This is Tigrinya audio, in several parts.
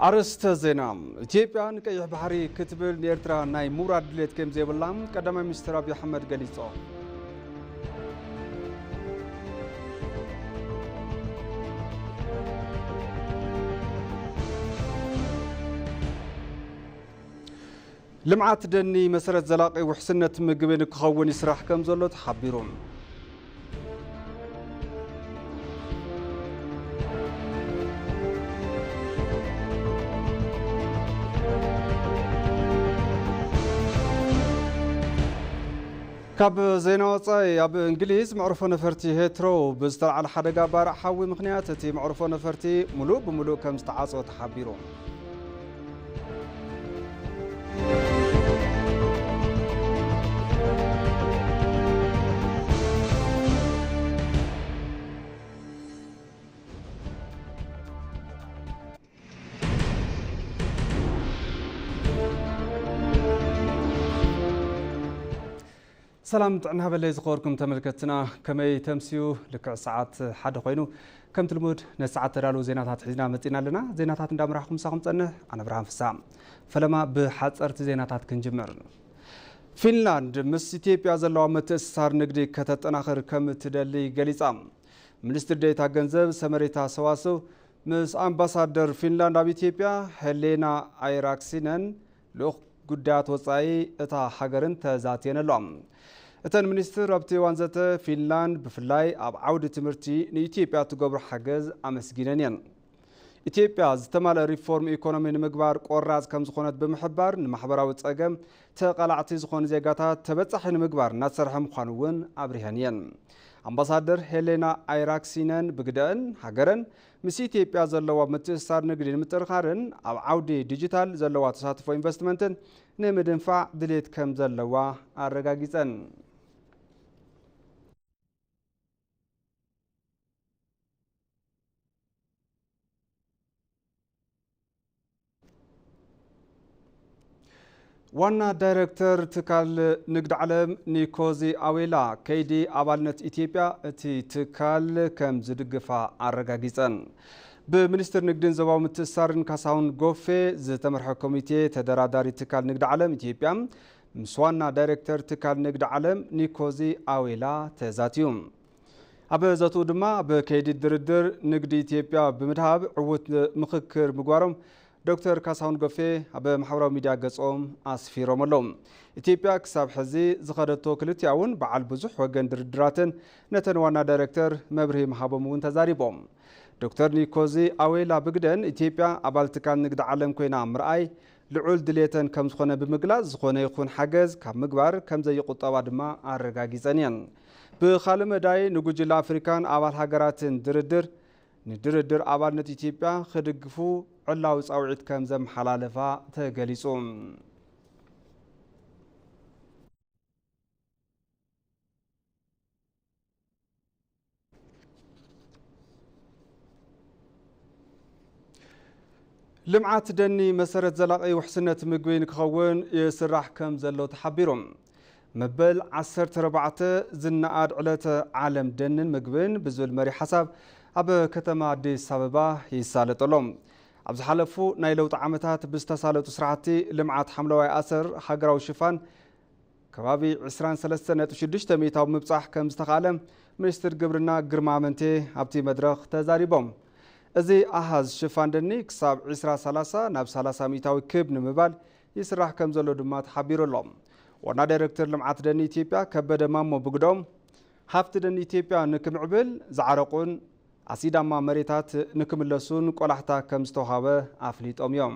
ኣርእስተ ዜና። ኢትዮጵያ ንቀይሕ ባሕሪ ክትብል ንኤርትራ ናይ ምውራድ ድሌት ከም ዘይብላ ቀዳማይ ሚኒስትር ኣብይ ኣሕመድ ገሊጾም። ልምዓት ደኒ መሰረት ዘላቒ ውሕስነት ምግቢ ንክኸውን ይስራሕ ከም ዘሎ ተሓቢሩ። ካብ ዜና ወጻኢ፣ ኣብ እንግሊዝ መዕርፎ ነፈርቲ ሄትሮ ብዝተለዓለ ሓደጋ ባርዕ ሓዊ ምኽንያት እቲ መዕርፎ ነፈርቲ ሙሉእ ብሙሉእ ከም ዝተዓጾ ተሓቢሩ። ሰላም ጥዕና በለይ ዝኸበርኩም ተመልከትና፣ ከመይ ተምስዩ? ልክዕ ሰዓት ሓደ ኮይኑ፣ ከምቲ ልሙድ ነቲ ሰዓት ተዳለዉ ዜናታት ሒዝና መጺና ኣለና። ዜናታት እንዳምራሕኩም ምሳኹም ጸንሕ ኣነ ብርሃን ፍስሃ። ፈለማ ብሓጸርቲ ዜናታት ክንጅምር። ፊንላንድ ምስ ኢትዮጵያ ዘለዋ ምትእስሳር ንግዲ ከተጠናኽር ከም እትደሊ ገሊጻ። ሚኒስትር ዴኤታ ገንዘብ ሰመሪታ ሰዋስው ምስ ኣምባሳደር ፊንላንድ ኣብ ኢትዮጵያ ሄሌና ኣይራክሲነን ልኡኽ ጉዳያት ወጻኢ እታ ሃገርን ተዛትየን ኣለዋ። እተን ሚኒስትር ኣብቲ እዋን ዘተ ፊንላንድ ብፍላይ ኣብ ዓውዲ ትምህርቲ ንኢትዮጵያ እትገብሮ ሓገዝ ኣመስጊነን እየን። ኢትዮጵያ ዝተማልአ ሪፎርም ኢኮኖሚ ንምግባር ቆራጽ ከም ዝኾነት ብምሕባር፣ ንማሕበራዊ ጸገም ተቓላዕቲ ዝኾኑ ዜጋታት ተበጻሒ ንምግባር እናተሰርሐ ምዃኑ እውን ኣብሪሀን እየን። ኣምባሳደር ሄሌና ኣይራክሲነን ብግደአን፣ ሃገረን ምስ ኢትዮጵያ ዘለዋ ምትእስሳር ንግዲ ንምጥንኻርን ኣብ ዓውዲ ዲጂታል ዘለዋ ተሳትፎ ኢንቨስትመንትን ንምድንፋዕ ድሌት ከም ዘለዋ ኣረጋጊጸን። ዋና ዳይሬክተር ትካል ንግድ ዓለም ኒኮዚ ኣዌላ፣ ከይዲ ኣባልነት ኢትዮጵያ እቲ ትካል ከም ዝድግፋ ኣረጋጊጸን። ብሚኒስትር ንግድን ዞባዊ ምትእስሳርን ካሳሁን ጎፌ ዝተመርሐ ኮሚቴ ተደራዳሪ ትካል ንግድ ዓለም ኢትዮጵያ ምስ ዋና ዳይሬክተር ትካል ንግድ ዓለም ኒኮዚ ኣዌላ ተዛትዩ። ኣብ ዘትኡ ድማ ኣብ ከይዲ ድርድር ንግዲ ኢትዮጵያ ብምድሃብ ዕዉት ምኽክር ምግባሮም ዶክተር ካሳሁን ጎፌ ኣብ ማሕበራዊ ሚድያ ገጾም ኣስፊሮም ኣለዉ። ኢትዮጵያ ክሳብ ሕዚ ዝኸደቶ ክልቲኣውን በዓል ብዙሕ ወገን ድርድራትን ነተን ዋና ዳይሬክተር መብርሂ ምሃቦም እውን ተዛሪቦም። ዶክተር ኒኮዚ ኣዌላ ብግደን፣ ኢትዮጵያ ኣባል ትካል ንግዲ ዓለም ኮይና ምርኣይ ልዑል ድሌተን ከም ዝኾነ ብምግላጽ፣ ዝኾነ ይኹን ሓገዝ ካብ ምግባር ከም ዘይቁጠባ ድማ ኣረጋጊጸን እየን። ብኻልእ መዳይ፣ ንጉጅለ ኣፍሪካን ኣባል ሃገራትን ድርድር፣ ንድርድር ኣባልነት ኢትዮጵያ ክድግፉ ዕላዊ ጻውዒት ከም ዘመሓላለፋ ተገሊጹ። ልምዓት ደኒ መሰረት ዘላቒ ውሕስነት ምግቢ ንክኸውን ይስራሕ ከም ዘሎ ተሓቢሩ። መበል ዓሰርተ ኣርባዕተ ዝነኣድ ዕለተ ዓለም ደንን ምግብን ብዝብል መሪሕ ሓሳብ ኣብ ከተማ ኣዲስ ኣበባ ይሳለጥ ኣሎ። ኣብ ዝሓለፉ ናይ ለውጢ ዓመታት ብዝተሳለጡ ስራሕቲ ልምዓት ሓምለዋይ ኣሰር ሃገራዊ ሽፋን ከባቢ ዕስራን ሰለስተን ነጥቢ ሽዱሽተ ሚእታዊ ምብጻሕ ከም ዝተኻእለ ሚኒስትር ግብርና ግርማ ኣመንቴ ኣብቲ መድረኽ ተዛሪቦም። እዚ ኣሃዝ ሽፋን ደኒ ክሳብ ዕስራ ሰላሳ ናብ ሰላሳ ሚእታዊ ክብ ንምባል ይስራሕ ከም ዘሎ ድማ ተሓቢሩ ኣሎ። ዋና ዳይሬክተር ልምዓት ደኒ ኢትዮጵያ ከበደ ማሞ ብግዶም፣ ሃፍቲ ደኒ ኢትዮጵያ ንክምዕብል ዝዓረቑን ኣሲዳማ መሬታት ንክምለሱን ቆላሕታ ከም ዝተውሃበ ኣፍሊጦም እዮም።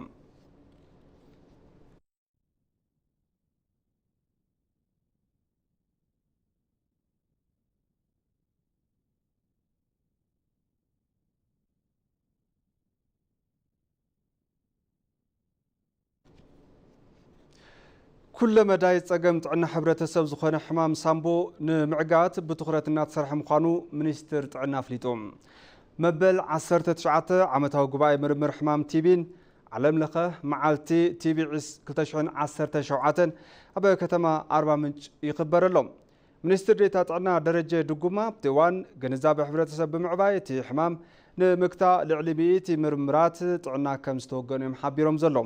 ኩለ መዳይ ጸገም ጥዕና ሕብረተሰብ ዝኾነ ሕማም ሳምቦ ንምዕጋት ብትኹረት እናተሰርሐ ምዃኑ ሚኒስትር ጥዕና ኣፍሊጡ። መበል ዓሰርተ ትሽዓተ ዓመታዊ ጉባኤ ምርምር ሕማም ቲቢን ዓለም ለኸ መዓልቲ ቲቢ ዕስ-፣ ክልተ ሽሕን ዓሰርተ ሸውዓተን ኣብ ከተማ ኣርባ ምንጭ ይኽበር ኣሎ። ሚኒስትር ዴኤታ ጥዕና ደረጀ ድጉማ ኣብቲ እዋን፣ ግንዛበ ሕብረተሰብ ብምዕባይ እቲ ሕማም ንምክታእ ልዕሊ ሚእቲ ምርምራት ጥዕና ከም ዝተወገኑ እዮም ሓቢሮም ዘለዉ።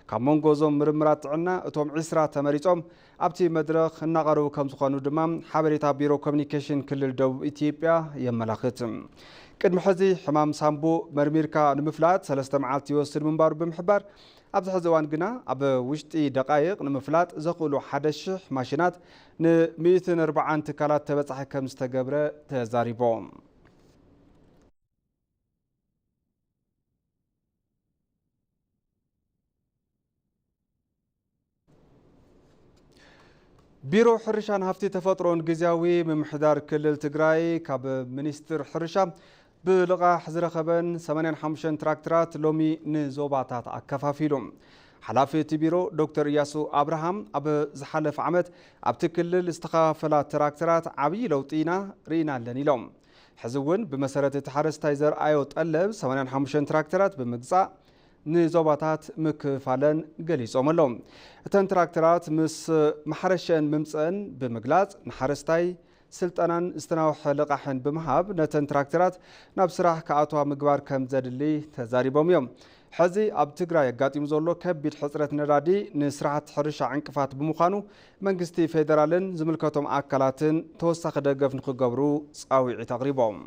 ካብ መንጎ እዞም ምርምራት ጥዕና እቶም ዕስራ ተመሪጾም ኣብቲ መድረኽ እናቐረቡ ከም ዝኾኑ ድማ ሓበሬታ ቢሮ ኮሚኒኬሽን ክልል ደቡብ ኢትዮጵያ የመላኽት። ቅድሚ ሕዚ ሕማም ሳምቦ መርሚርካ ንምፍላጥ ሰለስተ መዓልቲ ይወስድ ምንባሩ ብምሕባር፣ ኣብዚ ሕዚ እዋን ግና ኣብ ውሽጢ ደቃይቕ ንምፍላጥ ዘኽእሉ ሓደ ሽሕ ማሽናት ን ሚእትን ኣርባዓን ትካላት ተበጻሒ ከም ዝተገብረ ተዛሪቦም። ቢሮ ሕርሻን ሃፍቲ ተፈጥሮን ግዝያዊ ምምሕዳር ክልል ትግራይ ካብ ሚኒስትር ሕርሻ ብልቓሕ ዝረኸበን ሰማንያን ሓሙሽተን ትራክተራት ሎሚ ንዞባታት ኣከፋፊሉ። ሓላፊ እቲ ቢሮ ዶክተር እያሱ ኣብርሃም ኣብ ዝሓለፈ ዓመት ኣብቲ ክልል ዝተኸፋፈላ ትራክተራት ዓብዪ ለውጢ ኢና ርኢናለን ኢሎም። ሕዚ እውን ብመሰረት እቲ ሓረስታይ ዘርኣዮ ጠለብ ሰማንያን ሓሙሽተን ትራክተራት ብምግዛእ ንዞባታት ምክፋለን ገሊጾም ኣለዉ። እተን ትራክተራት ምስ ማሕረሸን ምምፀን ብምግላጽ ንሓረስታይ ስልጠናን ዝተናውሐ ልቓሕን ብምሃብ ነተን ትራክተራት ናብ ስራሕ ክኣትዋ ምግባር ከም ዘድሊ ተዛሪቦም እዮም። ሕዚ ኣብ ትግራይ ኣጋጢሙ ዘሎ ከቢድ ሕፅረት ነዳዲ ንስራሕቲ ሕርሻ ዕንቅፋት ብምዃኑ መንግስቲ ፌደራልን ዝምልከቶም ኣካላትን ተወሳኺ ደገፍ ንክገብሩ ፃውዒት ኣቕሪቦም።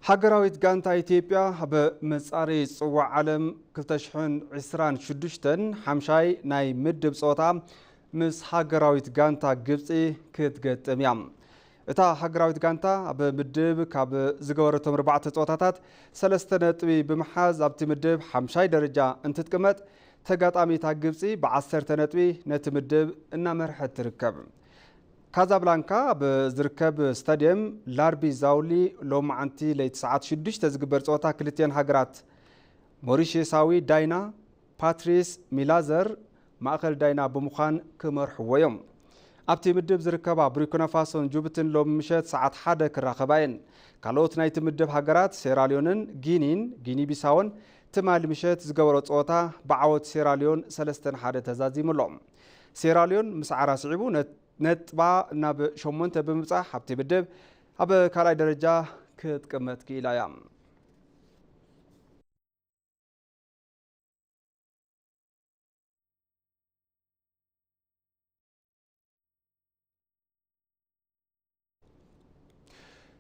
ሃገራዊት ጋንታ ኢትዮጵያ ኣብ መጻረዪ ጽዋዕ ዓለም ክልተ ሽሕን ዕስራን ሽዱሽተን ሓምሻይ ናይ ምድብ ጸወታ ምስ ሃገራዊት ጋንታ ግብጺ ክትገጥም እያ። እታ ሃገራዊት ጋንታ ኣብ ምድብ ካብ ዝገበረቶም ኣርባዕተ ጸወታታት ሰለስተ ነጥቢ ብምሓዝ ኣብቲ ምድብ ሓምሻይ ደረጃ እንትትቅመጥ፣ ተጋጣሚታ ግብጺ ብዓሰርተ ነጥቢ ነቲ ምድብ እናመርሐት ትርከብ። ካዛብላንካ ኣብ ዝርከብ ስታድየም ላርቢ ዛውሊ ሎማዓንቲ ለይቲ ሰዓት ሽዱሽተ ዝግበር ጸወታ ክልቲኤን ሃገራት ሞሪሽሳዊ ዳይና ፓትሪስ ሚላዘር ማእኸል ዳይና ብምዃን ክመርሕዎ እዮም። ኣብቲ ምድብ ዝርከባ ቡርኪና ፋሶን ጅቡትን ሎሚ ምሸት ሰዓት ሓደ ክራኸባ እየን። ካልኦት ናይቲ ምድብ ሃገራት ሴራልዮንን ጊኒን፣ ጊኒ ቢሳውን ትማሊ ምሸት ዝገበሮ ጸወታ ብዓወት ሴራልዮን ሰለስተ ንሓደ ተዛዚሙ ኣሎ። ሴራልዮን ምስዓራ ስዒቡ ነት-፣ ነጥባ ናብ ሸሞንተ ብምብጻሕ ኣብቲ ምድብ ኣብ ካልኣይ ደረጃ ክትቅመጥ ክኢላ እያ።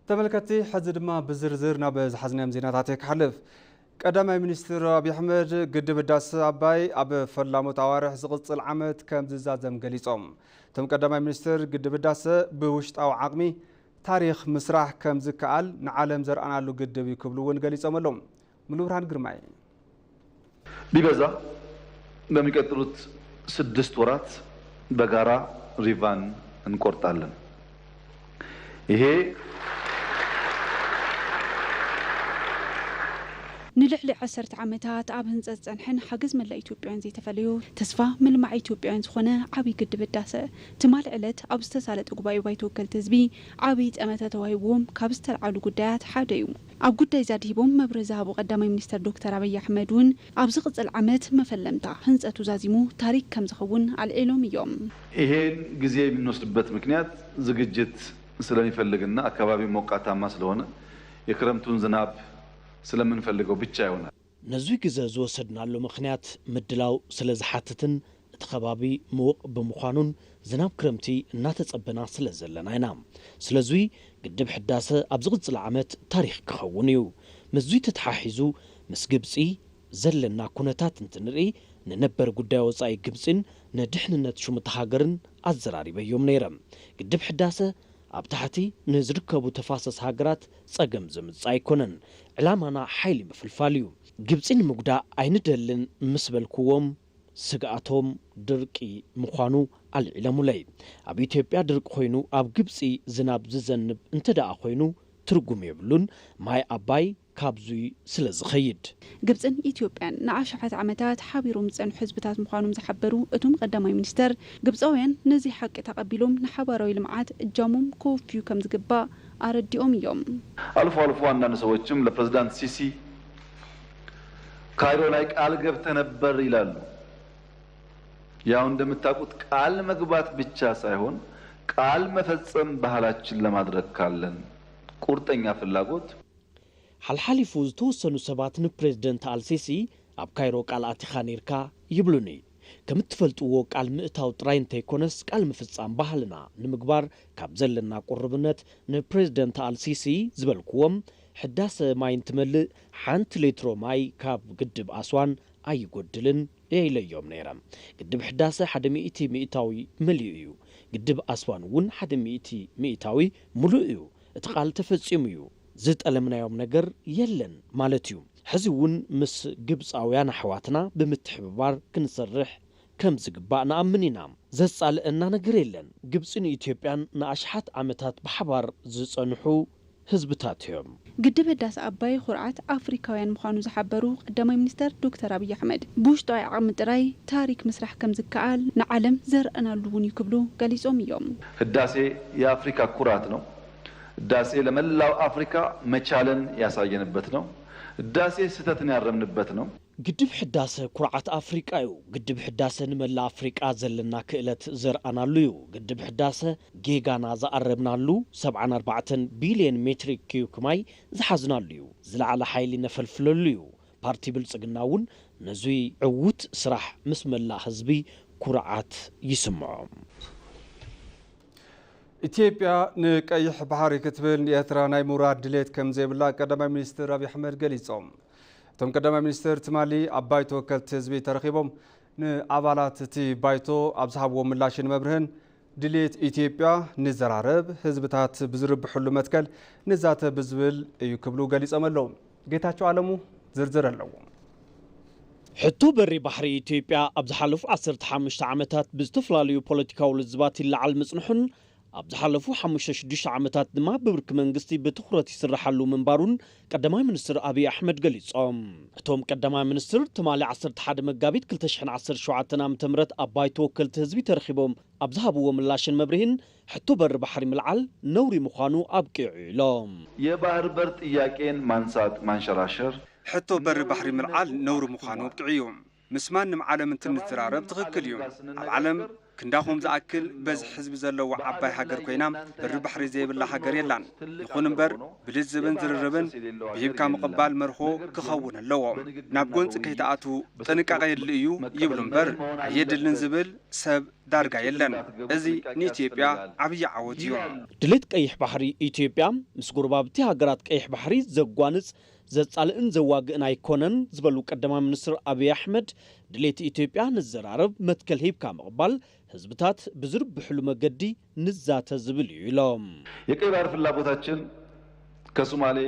ተመልከትቲ፣ ሕዚ ድማ ብዝርዝር ናብ ዝሓዝናዮም ዜናታት እየ ክሓልፍ። ቀዳማይ ሚኒስትር ኣብይ ኣሕመድ ግድብ ህዳሰ ኣባይ ኣብ ፈላሞት ኣዋርሕ ዝቕጽል ዓመት ከም ዝዛዘም ገሊጾም። እቶም ቀዳማይ ሚኒስትር፣ ግድብ ህዳሰ ብውሽጣዊ ዓቕሚ ታሪኽ ምስራሕ ከም ዝከኣል ንዓለም ዘርኣናሉ ግድብ እዩ ክብሉ እውን ገሊጾም ኣለዉ። ሙሉብርሃን ግርማይ። ቢበዛ በሚቀጥሉት ስድስት ወራት በጋራ ሪቫን እንቆርጣለን። ይሄ ንልዕሊ ዓሰርተ ዓመታት ኣብ ህንጸት ዝጸንሐን ሓገዝ መላእ ኢትዮጵያውያን ዘይተፈለዮ ተስፋ ምልማዕ ኢትዮጵያውያን ዝኾነ ዓብዪ ግድብ ህዳሰ ትማሊ ዕለት ኣብ ዝተሳለጠ ጉባኤ ባይቶ ወከልቲ ህዝቢ ዓብዪ ጠመተ ተዋሂብዎም ካብ ዝተልዓሉ ጉዳያት ሓደ እዩ። ኣብ ጉዳይ እዚ ኣድሂቦም መብርሂ ዝሃቡ ቀዳማይ ሚኒስተር ዶክተር ኣብይ ኣሕመድ እውን ኣብ ዝቕጽል ዓመት መፈለምታ ህንጸቱ ዛዚሙ ታሪክ ከም ዝኸውን ኣልዒሎም እዮም። ይሄን ጊዜ የምንወስድበት ምክንያት ዝግጅት ስለሚፈልግና አካባቢው ሞቃታማ ስለሆነ የክረምቱን ዝናብ ስለምንፈልገው ብቻ ይሆናል። ነዙይ ግዘ ዝወሰድናሉ ምኽንያት ምድላው ስለዝሓትትን እቲ ኸባቢ ምውቕ ብምዃኑን ዝናብ ክረምቲ እናተፀበና ስለዘለና ኢና። ስለዙይ ግድብ ሕዳሰ ኣብ ዝቕፅል ዓመት ታሪኽ ክኸውን እዩ። ምስዙይ ተተሓሒዙ ምስ ግብፂ ዘለና ኩነታት እንትንርኢ ንነበር ጉዳይ ወፃኢ ግብፂን ንድሕንነት ሹምታ ሃገርን ኣዘራሪበዮም ነይረ። ግድብ ሕዳሰ ኣብ ታሕቲ ንዝርከቡ ተፋሰስ ሃገራት ፀገም ዘምፅእ ኣይኮነን። ዕላማና ሓይሊ ምፍልፋል እዩ። ግብፂ ንምጉዳእ ኣይንደልን ምስ በልኩዎም ስግኣቶም ድርቂ ምዃኑ ኣልዒሎምለይ። ኣብ ኢትዮጵያ ድርቂ ኮይኑ ኣብ ግብፂ ዝናብ ዝዘንብ እንተደኣ ኮይኑ ትርጉም የብሉን፣ ማይ ኣባይ ካብዙይ ስለ ዝኸይድ። ግብፅን ኢትዮጵያን ንኣሽሓት ዓመታት ሓቢሮም ዝፀንሑ ህዝብታት ምዃኖም ዝሓበሩ እቶም ቀዳማይ ሚኒስተር፣ ግብፃውያን ነዚ ሓቂ ተቐቢሎም ንሓባራዊ ልምዓት እጃሞም ከወፍዩ ከም ዝግባእ ኣረዲኦም እዮም። አልፎ አልፎ አንዳንድ ሰዎችም ለፕሬዝዳንት ሲሲ ካይሮ ላይ ቃል ገብተህ ነበር ይላሉ። ያው እንደምታውቁት ቃል መግባት ብቻ ሳይሆን ቃል መፈጸም ባህላችን ለማድረግ ካለን ቁርጠኛ ፍላጎት፣ ሓልሓሊፉ ዝተወሰኑ ሰባት ንፕሬዝደንት ኣልሲሲ ኣብ ካይሮ ቃል ኣቲኻ ነይርካ ይብሉኒ። ከም እትፈልጥዎ ቃል ምእታው ጥራይ እንተይኮነስ ቃል ምፍጻም ባህልና ንምግባር ካብ ዘለና ቁርብነት ንፕሬዝደንት ኣልሲሲ ዝበልክዎም ሕዳሰ ማይ እንትመልእ ሓንቲ ሌትሮ ማይ ካብ ግድብ ኣስዋን ኣይጎድልን እየ ኢለዮም ነይረ። ግድብ ሕዳሰ ሓደ ሚእቲ ሚእታዊ መሊኡ እዩ። ግድብ ኣስዋን እውን ሓደ ሚእቲ ሚእታዊ ሙሉእ እዩ። እቲ ቃል ተፈጺሙ እዩ። ዝጠለምናዮም ነገር የለን ማለት እዩ። ሕዚ እውን ምስ ግብፃውያን ኣሕዋትና ብምትሕብባር ክንሰርሕ ከም ዝግባእ ንኣምን ኢና። ዘፃልአና ነገር የለን። ግብፂን ኢትዮጵያን ንኣሽሓት ዓመታት ብሓባር ዝፀንሑ ህዝብታት እዮም። ግድብ ህዳሰ ኣባይ ኩርዓት ኣፍሪካውያን ምዃኑ ዝሓበሩ ቀዳማይ ሚኒስተር ዶክተር ኣብይ ኣሕመድ፣ ብውሽጣዊ ዓቕሚ ጥራይ ታሪክ ምስራሕ ከም ዝከኣል ንዓለም ዘርእናሉ እውን እዩ ክብሉ ገሊጾም እዮም። ህዳሴ የአፍሪካ ኩራት ነው። ህዳሴ ለመላው አፍሪካ መቻልን ያሳየንበት ነው። ህዳሴ ስህተትን ያረምንበት ነው። ግድብ ሕዳሰ ኩርዓት ኣፍሪቃ እዩ። ግድብ ሕዳሰ ንመላእ ኣፍሪቃ ዘለና ክእለት ዘርኣናሉ እዩ። ግድብ ሕዳሰ ጌጋና ዝኣረምናሉ፣ ሰብዓን ኣርባዕተን ቢልዮን ሜትሪክ ኪዩክ ማይ ዝሓዝናሉ እዩ። ዝለዓለ ሓይሊ ነፈልፍለሉ እዩ። ፓርቲ ብልጽግና እውን ነዙይ ዕዉት ስራሕ ምስ መላእ ህዝቢ ኩርዓት ይስምዖ። ኢትዮጵያ ንቀይሕ ባሕሪ ክትብል ንኤርትራ ናይ ምውራድ ድሌት ከም ዘይብላ ቀዳማይ ሚኒስትር ኣብይ ኣሕመድ ገሊጾም። እቶም ቀዳማይ ሚኒስትር ትማሊ ኣብ ባይቶ ወከልቲ ህዝቢ ተረኺቦም ንኣባላት እቲ ባይቶ ኣብ ዝሃብዎ ምላሽን መብርህን ድሌት ኢትዮጵያ ንዘራረብ፣ ህዝብታት ብዝርብሕሉ መትከል ንዛተ ብዝብል እዩ ክብሉ ገሊጾም ኣለዉ። ጌታቸው ኣለሙ ዝርዝር ኣለዎ። ሕቶ በሪ ባሕሪ ኢትዮጵያ ኣብ ዝሓለፉ ዓሰርተ ሓሙሽተ ዓመታት ብዝተፈላለዩ ፖለቲካዊ ልዝባት ይለዓል ምጽንሑን ኣብ ዝሓለፉ ሓሙሽተ ሽዱሽተ ዓመታት ድማ ብብርኪ መንግስቲ ብትኹረት ይስራሓሉ ምንባሩን ቀዳማይ ሚኒስትር ኣብይ ኣሕመድ ገሊጾም። እቶም ቀዳማይ ሚኒስትር ትማሊ ዓሰርተ ሓደ መጋቢት ክልተ ሽሕን ዓሰርተ ሸውዓተን ዓመተ ምህረት ኣብ ባይቶ ወከልቲ ህዝቢ ተረኺቦም ኣብ ዝሃብዎ ምላሽን መብርሂን ሕቶ በሪ ባሕሪ ምልዓል ነውሪ ምዃኑ ኣብቂዑ ኢሎም። የባህር በር ጥያቄን ማንሳት ማንሸራሸር ሕቶ በሪ ባሕሪ ምልዓል ነውሪ ምዃኑ ኣብቂዑ እዩ። ምስ ማንም ዓለም እንትንዘራረብ ትኽክል እዩ። ኣብ ዓለም ክንዳኹም ዝኣክል በዝሒ ህዝቢ ዘለዋ ዓባይ ሃገር ኮይና በሪ ባሕሪ ዘይብላ ሃገር የላን። ይኹን እምበር ብልዝብን ዝርርብን ብሂብካ ምቕባል መርሆ ክኸውን ኣለዎ። ናብ ጎንፂ ከይትኣትዉ ጥንቃቐ የድሊ እዩ ይብሉ እምበር ኣየድልን ዝብል ሰብ ዳርጋ የለን። እዚ ንኢትዮጵያ ዓብዪ ዓወት እዩ። ድሌት ቀይሕ ባሕሪ ኢትዮጵያ ምስ ጎረባብቲ ሃገራት ቀይሕ ባሕሪ ዘጓንፅ ዘጻልእን ዘዋግእን ኣይኮነን ዝበሉ ቀዳማይ ሚኒስትር ኣብይ ኣሕመድ፣ ድሌት ኢትዮጵያ ንዘራረብ፣ መትከል ሂብካ ምቕባል፣ ህዝብታት ብዝርብሕሉ መገዲ ንዛተ ዝብል እዩ ኢሎም። የቀይ ባህር ፍላጎታችን ከሶማሌ፣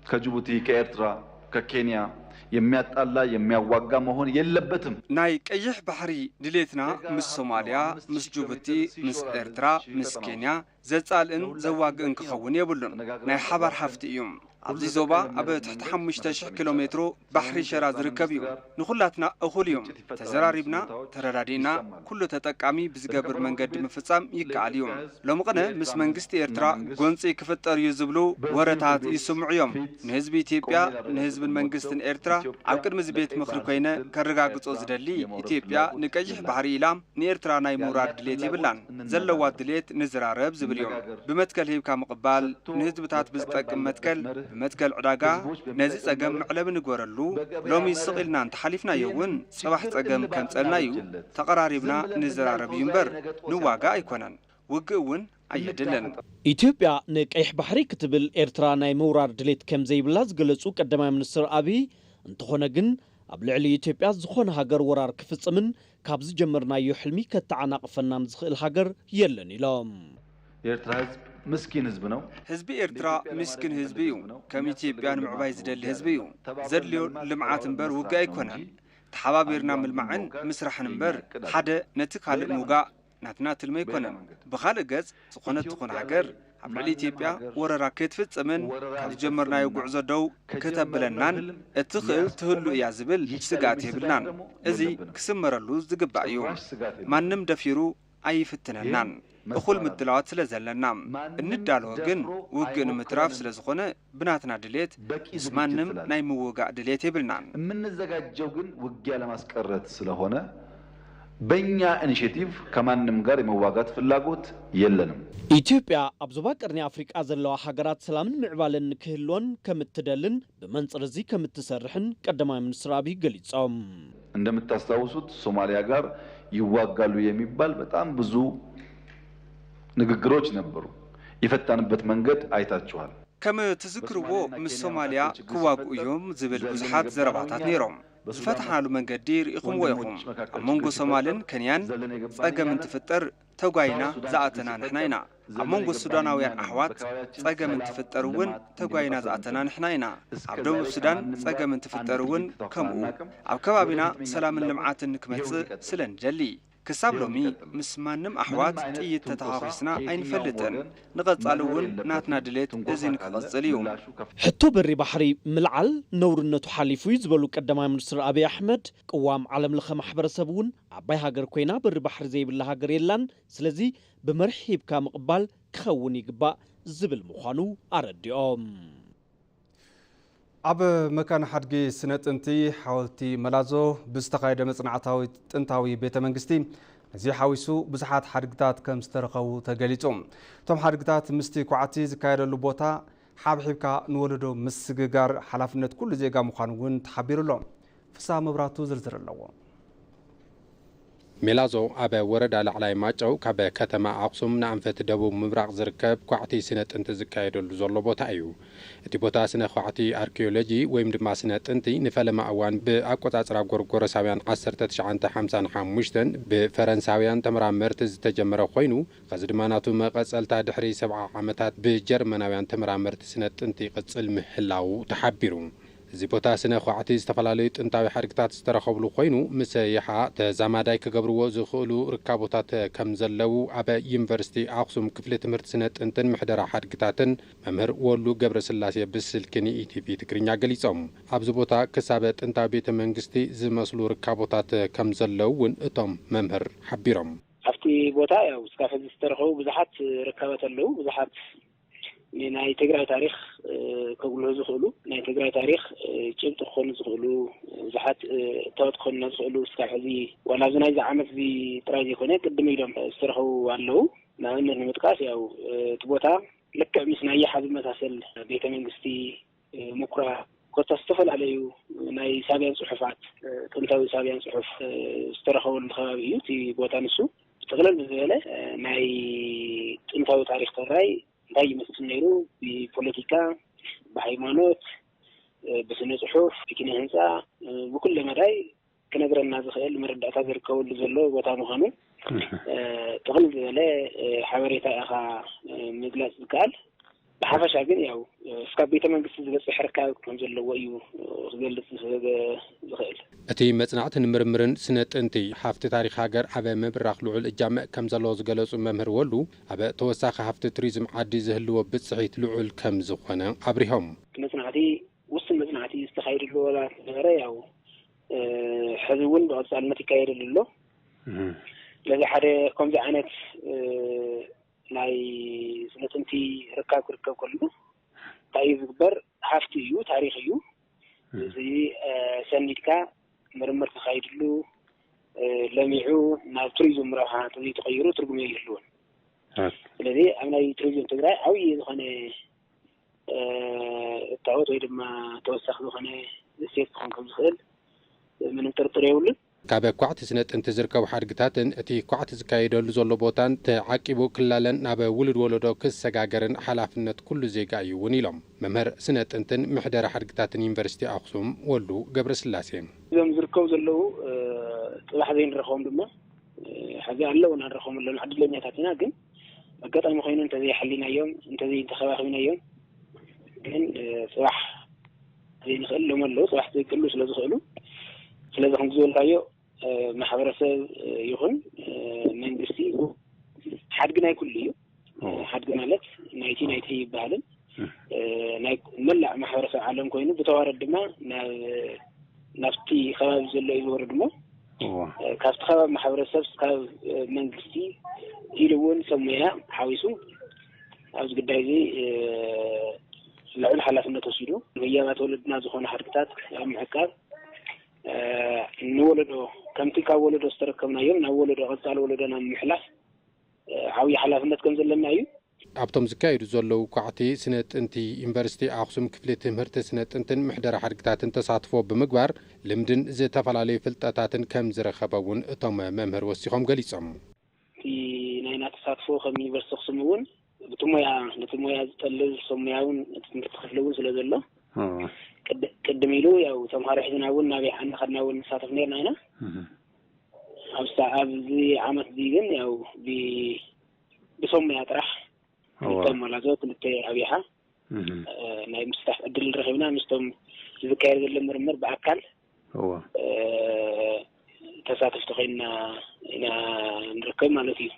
ከጅቡቲ፣ ከኤርትራ፣ ከኬንያ የሚያጣላ የሚያዋጋ መሆን የለበትም። ናይ ቀይሕ ባሕሪ ድሌትና ምስ ሶማልያ፣ ምስ ጅቡቲ፣ ምስ ኤርትራ፣ ምስ ኬንያ ዘጻልእን ዘዋግእን ክኸውን የብሉን። ናይ ሓባር ሃፍቲ እዩ። ኣብዚ ዞባ ኣብ ትሕቲ ሓሙሽተ ሽሕ ኪሎ ሜትሮ ባሕሪ ሸራ ዝርከብ እዩ። ንኹላትና እኹል እዩ። ተዘራሪብና፣ ተረዳዲእና፣ ኩሉ ተጠቃሚ ብዝገብር መንገዲ ምፍጻም ይከኣል እዩ። ሎሚ ቅነ ምስ መንግስቲ ኤርትራ ጎንጺ ክፍጠር እዩ ዝብሉ ወረታት ይስምዑ እዮም። ንህዝቢ ኢትዮጵያ፣ ንህዝብን መንግስትን ኤርትራ ኣብ ቅድሚ እዚ ቤት ምኽሪ ኮይነ ከረጋግጾ ዝደሊ፣ ኢትዮጵያ ንቀይሕ ባሕሪ ኢላ ንኤርትራ ናይ ምውራድ ድሌት የብላን። ዘለዋ ድሌት ንዝራረብ ዝብል እዩ። ብመትከል ሂብካ ምቕባል፣ ንህዝብታት ብዝጠቅም መትከል፣ ብመትከል ዕዳጋ ነዚ ጸገም መዕለቢ ንግበረሉ። ሎሚ ስቕ ኢልና እንተሓሊፍናዮ እውን ጽባሕ ጸገም ከምጸልና እዩ። ተቐራሪብና ንዘራረብ እዩ እምበር ንዋጋ ኣይኮነን። ውግእ እውን ኣየድልን። ኢትዮጵያ ንቀይሕ ባሕሪ ክትብል ኤርትራ ናይ ምውራር ድሌት ከም ዘይብላ ዝገለጹ ቀዳማይ ሚኒስትር ኣብይ፣ እንተኾነ ግን ኣብ ልዕሊ ኢትዮጵያ ዝኾነ ሃገር ወራር ክፍጽምን ካብ ዝጀመርናዮ ሕልሚ ከተዓናቕፈናን ዝኽእል ሃገር የለን ኢሎም። የኤርትራ ህዝብ ምስኪን ህዝብ ነው። ህዝቢ ኤርትራ ምስኪን ህዝቢ እዩ። ከም ኢትዮጵያ ንምዕባይ ዝደሊ ህዝቢ እዩ። ዘድልዮ ልምዓት እምበር ውግእ ኣይኮነን። ተሓባቢርና ምልማዕን ምስራሕን እምበር ሓደ ነቲ ካልእ ምውጋእ ናትና ትልሚ ኣይኮነን። ብኻልእ ገጽ፣ ዝኾነት ትኹን ሃገር ኣብ ልዕሊ ኢትዮጵያ ወረራ ከይትፍጽምን ካብ ዝጀመርናዮ ጉዕዞ ደው ክተብለናን እትኽእል ትህሉ እያ ዝብል ስግኣት የብልናን። እዚ ክስመረሉ ዝግባእ እዩ። ማንም ደፊሩ ኣይፍትነናን። እኹል ምድላዋት ስለ ዘለና፣ እንዳለወ ግን ውግእ ንምትራፍ ስለ ዝኾነ፣ ብናትና ድሌት ምስ ማንም ናይ ምውጋእ ድሌት የብልናን። የምንዘጋጀው ግን ውጊያ ለማስቀረት ስለሆነ፣ በእኛ ኢኒሼቲቭ ከማንም ጋር የመዋጋት ፍላጎት የለንም። ኢትዮጵያ ኣብ ዞባ ቀርኒ ኣፍሪቃ ዘለዋ ሃገራት ሰላምን ምዕባለን ክህልወን ከም እትደልን ብመንጽር እዚ ከም እትሰርሕን ቀዳማይ ሚኒስትር ኣብይ ገሊጾም። እንደምታስታውሱት ሶማሊያ ጋር ይዋጋሉ የሚባል በጣም ብዙ ንግግሮች ነበሩ። የፈታንበት መንገድ አይታችኋል። ከም ትዝክርዎ ምስ ሶማሊያ ክዋግኡ እዮም ዝብል ብዙሓት ዘረባታት ነይሮም። ዝፈታሕናሉ መንገዲ ርኢኹምዎ ኢኹም። ኣብ መንጎ ሶማልን ከንያን ጸገም እንትፍጠር ተጓይና ዝኣተና ንሕና ኢና። ኣብ መንጎ ሱዳናውያን ኣሕዋት ጸገም እንትፍጠር እውን ተጓይና ዝኣተና ንሕና ኢና። ኣብ ደቡብ ሱዳን ጸገም እንትፍጠር እውን ከምኡ። ኣብ ከባቢና ሰላምን ልምዓትን ንክመጽእ ስለ ንደሊ። ክሳብ ሎሚ ምስ ማንም ኣሕዋት ጥይት ተተኻኺስና ኣይንፈልጥን። ንቐጻሊ እውን ናትና ድሌት እዚ ንክቐጽል እዩ። ሕቶ በሪ ባሕሪ ምልዓል ነውርነቱ ሓሊፉ እዩ ዝበሉ ቀዳማይ ሚኒስትር ኣብይ ኣሕመድ፣ ቅዋም ዓለም ለኸ ማሕበረሰብ እውን ዓባይ ሃገር ኮይና በሪ ባሕሪ ዘይብላ ሃገር የላን፣ ስለዚ ብመርሒ ሂብካ ምቕባል ክኸውን ይግባእ ዝብል ምዃኑ ኣረዲኦም። ኣብ መካነ ሓድጊ ስነ ጥንቲ ሓወልቲ መላዞ ብዝተኻየደ መጽናዕታዊ ጥንታዊ ቤተ መንግስቲ ነዚ ሓዊሱ ብዙሓት ሓድግታት ከም ዝተረኸቡ ተገሊጹ። እቶም ሓድግታት ምስቲ ኳዕቲ ዝካየደሉ ቦታ ሓብሒብካ ንወለዶ ምስግጋር ሓላፍነት ኩሉ ዜጋ ምዃኑ እውን ተሓቢሩ ኣሎ። ፍስሃ መብራቱ ዝርዝር ኣለዎ። ሜላዞ ኣብ ወረዳ ላዕላይ ማጨው ካብ ከተማ ኣኽሱም ንኣንፈት ደቡብ ምብራቕ ዝርከብ ኳዕቲ ስነ ጥንቲ ዝካየደሉ ዘሎ ቦታ እዩ። እቲ ቦታ ስነ ኳዕቲ ኣርኪዮሎጂ ወይም ድማ ስነ ጥንቲ ንፈለማ እዋን ብኣቆጻጽራ ጎርጎረሳውያን ዓሰርተ ትሽዓተ ሓምሳን ሓሙሽተን ብፈረንሳውያን ተመራመርቲ ዝተጀመረ ኮይኑ፣ ኸዚ ድማ ናቱ መቐጸልታ ድሕሪ ሰብዓ ዓመታት ብጀርመናውያን ተመራመርቲ ስነ ጥንቲ ይቕጽል ምህላዉ ተሓቢሩ። እዚ ቦታ ስነ ኳዕቲ ዝተፈላለዩ ጥንታዊ ሓድግታት ዝተረኸብሉ ኮይኑ፣ ምስ ይሓ ተዛማዳይ ክገብርዎ ዝኽእሉ ርካቦታት ከም ዘለዉ ኣብ ዩኒቨርሲቲ ኣኽሱም ክፍሊ ትምህርቲ ስነ ጥንትን ምሕደራ ሓድግታትን መምህር ወሉ ገብረስላሴ ብስልኪ ንኢቲቪ ትግርኛ ገሊጾም። ኣብዚ ቦታ ክሳብ ጥንታዊ ቤተ መንግስቲ ዝመስሉ ርካቦታት ከም ዘለዉ እውን እቶም መምህር ሓቢሮም። ኣብቲ ቦታ ያው እስካብ ሕዚ ዝተረኸቡ ብዙሓት ርካባት ኣለዉ። ብዙሓት ናይ ትግራይ ታሪኽ ከጉልሁ ዝኽእሉ፣ ናይ ትግራይ ታሪኽ ጭብጢ ክኾኑ ዝኽእሉ ብዙሓት እታወት ክኾኑና ዝኽእሉ እስካብ ሕዚ ዋላ ኣብዚ ናይዚ ዓመት እዚ ጥራይ ዘይኮነ ቅድም ኢሎም ዝተረኸቡ ኣለዉ። ንኣብነት ንምጥቃስ ያው እቲ ቦታ ልክዕ ምስ ናይ ይሓ ዝመሳሰል ቤተ መንግስቲ፣ ምኩራ፣ ኮታ ዝተፈላለዩ ናይ ሳብያን ፅሑፋት፣ ጥንታዊ ሳብያን ፅሑፍ ዝተረኸበሉ ከባቢ እዩ እቲ ቦታ ንሱ። ጥቕልል ብዝበለ ናይ ጥንታዊ ታሪኽ ትግራይ እንታይ ይመስል ነይሩ፣ ብፖለቲካ፣ ብሃይማኖት፣ ብስነ ፅሑፍ፣ ብኪነ ህንፃ፣ ብኩለ መዳይ ክነግረና ዝኽእል መረዳእታ ዝርከበሉ ዘሎ ቦታ ምዃኑ ጥቕልል ዝበለ ሓበሬታ ኢኻ ምግላፅ ዝከኣል። ብሓፈሻ ግን ያው እስካብ ቤተ መንግስቲ ዝበፅሕ ርካብ ከም ዘለዎ እዩ ክገልፅ ዝኽእል። እቲ መጽናዕትን ምርምርን ስነ ጥንቲ ሃፍቲ ታሪኽ ሃገር ኣብ ምብራኽ ልዑል እጃም ከም ዘለዎ ዝገለጹ መምህር ወሉ፣ ኣብ ተወሳኺ ሃፍቲ ቱሪዝም ዓዲ ዝህልዎ ብጽሒት ልዑል ከም ዝኾነ ኣብሪሆም። መጽናዕቲ ውስን መጽናዕቲ ዝተኻየደሉ ዋላ ነበረ ያው ሕዚ እውን ብቐጻልነት ይካየደሉ ኣሎ። ስለዚ ሓደ ከምዚ ዓይነት ናይ ስነ ጥንቲ ርካብ ክርከብ ከሎ እንታይ እዩ ዝግበር? ሃፍቲ እዩ፣ ታሪኽ እዩ። እዚ ሰኒድካ ምርምር ተኻይድሉ ለሚዑ ናብ ቱሪዝም ረብሓ እንተዘይተቐይሩ ትርጉም የይህልዎን። ስለዚ ኣብ ናይ ቱሪዝም ትግራይ ዓብዪ ዝኾነ እታወት ወይ ድማ ተወሳኺ ዝኾነ እሴት ክኾን ከም ዝኽእል ምንም ጥርጥር የብሉን። ካብ ኳዕቲ ስነ ጥንቲ ዝርከቡ ሓድግታትን እቲ ኳዕቲ ዝካየደሉ ዘሎ ቦታን ተዓቂቡ ክላለን ናብ ውሉድ ወለዶ ክሰጋገርን ሓላፍነት ኩሉ ዜጋ እዩ እውን ኢሎም መምህር ስነ ጥንትን ምሕደራ ሓድግታትን ዩኒቨርሲቲ ኣኽሱም ወሉ ገብረስላሴ። እዞም ዝርከቡ ዘለዉ ፅባሕ ዘይንረኸቦም ድማ ሕዚ ኣለዉ ናንረኸቦም ኣለዉ ዕድለኛታት ኢና። ግን ኣጋጣሚ ኮይኑ እንተዘይሓሊናዮም እንተዘይተኸባኺብናዮም ግን ፅባሕ ዘይንኽእል ሎም ኣለዉ ፅባሕ ዘይቅሉ ስለ ዝኽእሉ ስለዚ ከም ዝበልካዮ ማሕበረሰብ ይኹን መንግስቲ ሓድጊ ናይ ኩሉ እዩ። ሓድጊ ማለት ናይቲ ናይቲ ይበሃልን ናይ መላእ ማሕበረሰብ ዓለም ኮይኑ ብተዋረድ ድማ ናብ ናብቲ ከባቢ ዘሎ እዩ ዝወርድ እሞ ካብቲ ከባቢ ማሕበረሰብ፣ ካብ መንግስቲ ኢሉ እውን ሰብ ሞያ ሓዊሱ ኣብዚ ጉዳይ እዚ ልዑል ሓላፍነት ወሲዱ፣ ንህያባት ወለድና ዝኾኑ ሓድግታት ኣብ ምዕቃብ፣ ንወለዶ፣ ከምቲ ካብ ወለዶ ዝተረከብናዮም ናብ ወለዶ፣ ቀፃሊ ወለዶ ናብ ምሕላፍ ዓብዪ ሓላፍነት ከም ዘለና እዩ። ኣብቶም ዝካየዱ ዘለዉ ኳዕቲ ስነ ጥንቲ፣ ዩኒቨርሲቲ ኣኽሱም ክፍሊ ትምህርቲ ስነ ጥንትን ምሕደራ ሓድግታትን ተሳትፎ ብምግባር ልምድን ዝተፈላለዩ ፍልጠታትን ከም ዝረኸበ እውን እቶም መምህር ወሲኾም ገሊጾም። እቲ ናይና ተሳትፎ ከም ዩኒቨርሲቲ ኣኽሱም እውን ብቲ ሞያ፣ ነቲ ሞያ ዝጠልብ ሰብ ሞያ እውን እቲ ትምህርቲ ክፍሊ እውን ስለ ዘሎ፣ ቅድ-፣ ቅድም ኢሉ ያው ተምሃሮ ሒዝና እውን ናበይ እናኸድና እውን ንሳተፍ ነርና ኢና። ኣብዚ፣ ኣብዚ ዓመት እዚ ግን ያው ብ-፣ ብሰሙያ ጥራሕ ክልተ ኣማላዞ፣ ክልተ ኣብያሓ ናይ ምስታፍ ዕድል ረኺብና፣ ምስቶም ዝካየድ ዘሎ ምርምር ብኣካል ተሳተፍቲ ኮይንና ኢና ንርከብ ማለት እዩ።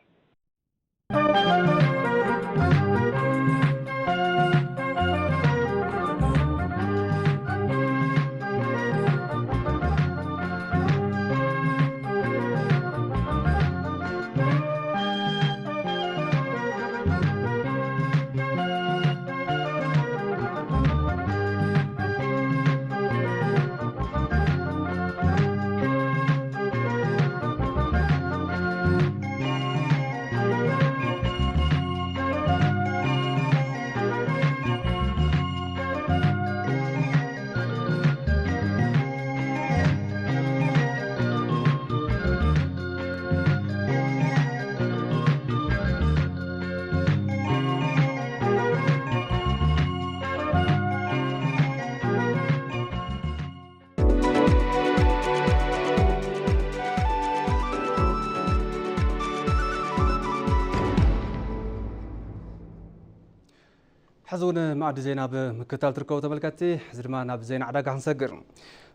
ሕዚ እውን መኣዲ ዜና ብምክትታል ትርከቡ ተመልከትቲ፣ ሕዚ ድማ ናብ ዜና ዕዳጋ ክንሰግር።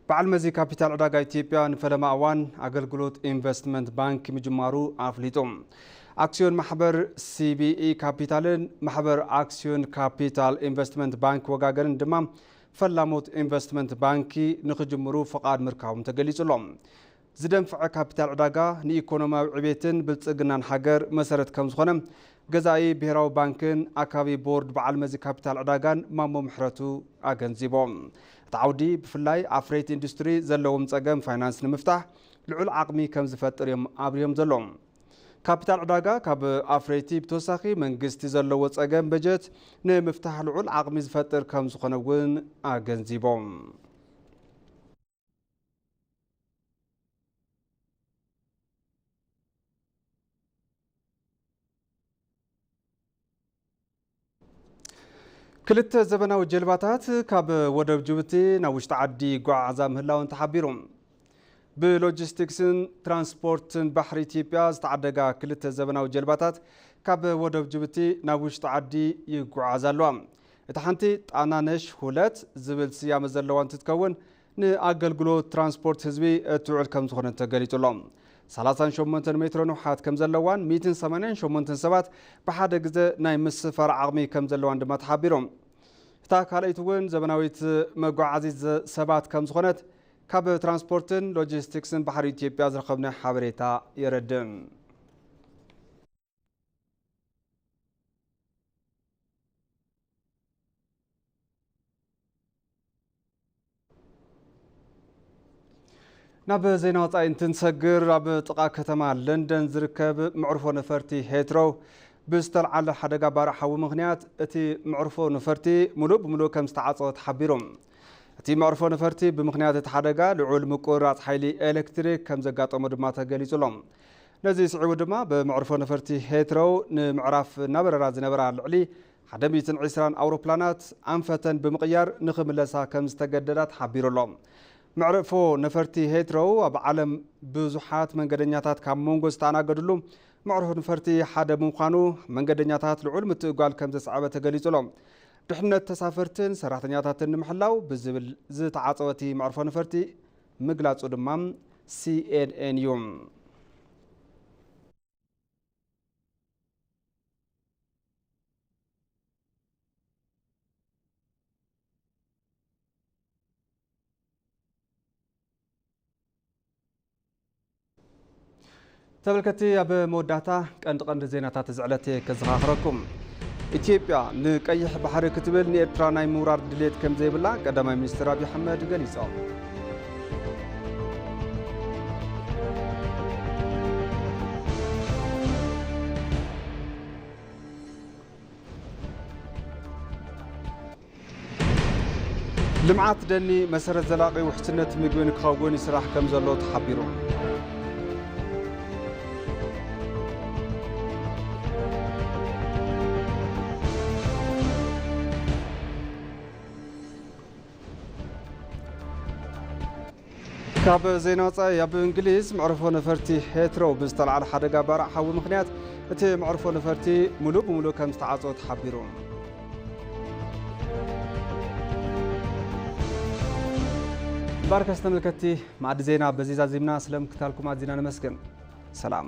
በዓል መዚ ካፒታል ዕዳጋ ኢትዮጵያ ንፈለማ እዋን ኣገልግሎት ኢንቨስትመንት ባንክ ምጅማሩ ኣፍሊጡ። ኣክሲዮን ማሕበር ሲቢኢ ካፒታልን ማሕበር ኣክሲዮን ካፒታል ኢንቨስትመንት ባንክ ወጋገንን ድማ ፈላሞት ኢንቨስትመንት ባንኪ ንክጅምሩ ፍቓድ ምርካቦም ተገሊጹ ኣሎ። ዝደንፍዐ ካፒታል ዕዳጋ ንኢኮኖሚያዊ ዕቤትን ብልጽግናን ሃገር መሰረት ከም ዝኾነ ገዛኢ ብሄራዊ ባንክን ኣካቢ ቦርድ በዓል መዚ ካፒታል ዕዳጋን ማሞ ምሕረቱ ኣገንዚቦም። እቲ ዓውዲ ብፍላይ ኣፍረይቲ ኢንዱስትሪ ዘለዎም ጸገም ፋይናንስ ንምፍታሕ ልዑል ዓቕሚ ከም ዝፈጥር እዮም ኣብሪሆም ዘለዉ። ካፒታል ዕዳጋ ካብ ኣፍረይቲ ብተወሳኺ መንግስቲ ዘለዎ ጸገም በጀት ንምፍታሕ ልዑል ዓቕሚ ዝፈጥር ከም ዝኾነ እውን ኣገንዚቦም። ክልተ ዘበናዊ ጀልባታት ካብ ወደብ ጅቡቲ ናብ ውሽጢ ዓዲ ይጓዓዛ ምህላወን ተሓቢሩ። ብሎጂስቲክስን ትራንስፖርትን ባሕሪ ኢትዮጵያ ዝተዓደጋ ክልተ ዘበናዊ ጀልባታት ካብ ወደብ ጅቡቲ ናብ ውሽጢ ዓዲ ይጓዓዛ ኣለዋ። እታ ሓንቲ ጣናነሽ ሁለት ዝብል ስያመ ዘለዋ እንትትከውን፣ ንኣገልግሎት ትራንስፖርት ህዝቢ እትውዕል ከም ዝኾነት ተገሊጹ ኣሎ። ሰላሳን ሸሞንተን ሜትሮ ንውሓት ከም ዘለዋን ሚእትን ሰማንያን ሸሞንተን ሰባት ብሓደ ግዘ ናይ ምስፋር ዓቕሚ ከም ዘለዋን ድማ ተሓቢሩ። እታ ካልኣይቲ እውን ዘበናዊት መጓዓዚት ዘ-፣ ሰባት ከም ዝኾነት ካብ ትራንስፖርትን ሎጂስቲክስን ባሕሪ ኢትዮጵያ ዝረኸብናዮ ሓበሬታ የረድእ። ናብ ዜና ወጻኢ እንትንሰግር፣ ኣብ ጥቓ ከተማ ለንደን ዝርከብ መዕርፎ ነፈርቲ ሄትሮው ብዝተልዓለ ሓደጋ ባርዕ ሓዊ ምኽንያት እቲ መዕርፎ ነፈርቲ ምሉእ ብምሉእ ከም ዝተዓጸወ ተሓቢሩ። እቲ መዕርፎ ነፈርቲ ብምኽንያት እቲ ሓደጋ ልዑል ምቁርራጽ ሓይሊ ኤሌክትሪክ ከም ዘጋጠሞ ድማ ተገሊጹ ኣሎ። ነዚ ስዒቡ ድማ ብመዕርፎ ነፈርቲ ሄትሮው ንምዕራፍ እናበረራ ዝነበራ ልዕሊ ሓደ ሚእትን ዕስራን ኣውሮፕላናት ኣንፈተን ብምቕያር ንኽምለሳ ከም ዝተገደዳ ተሓቢሩ ኣሎ። መዕርፎ ነፈርቲ ሄትሮው ኣብ ዓለም ብዙሓት መንገደኛታት ካብ መንጎ ዝተኣናገድሉ መዕርፎ ነፈርቲ ሓደ ብምዃኑ፣ መንገደኛታት ልዑል ምትእጓል ከም ዘስዓበ ተገሊጹ ኣሎ። ድሕነት ተሳፈርትን ሰራሕተኛታትን ንምሕላው ብዝብል ዝተዓጸወ እቲ መዕርፎ ነፈርቲ ምግላጹ ድማ ሲኤንኤን እዩ። ተመልከቲ፣ ኣብ መወዳእታ ቀንዲ ቀንዲ ዜናታት እዚ ዕለት ከዘኻኽረኩም። ኢትዮጵያ ንቀይሕ ባሕሪ ክትብል ንኤርትራ ናይ ምውራር ድሌት ከም ዘይብላ ቀዳማይ ሚኒስትር ኣብይ ኣሕመድ ገሊጾም። ልምዓት ደኒ መሰረት ዘላቒ ውሕስነት ምግቢ ንክኸውን ይስራሕ ከም ዘሎ ተሓቢሩ። ካብ ዜና ወጻኢ፣ ኣብ እንግሊዝ መዕርፎ ነፈርቲ ሄትሮው ብዝተልዓለ ሓደጋ ባርዕ ሓዊ ምኽንያት እቲ መዕርፎ ነፈርቲ ሙሉእ ብሙሉእ ከም ዝተዓጽወ ተሓቢሩ። እምበኣርከስ ተመልከትቲ፣ ማዕዲ ዜና በዚ ዛዚምና። ስለምክታልኩም ኣዚና ነመስግን። ሰላም።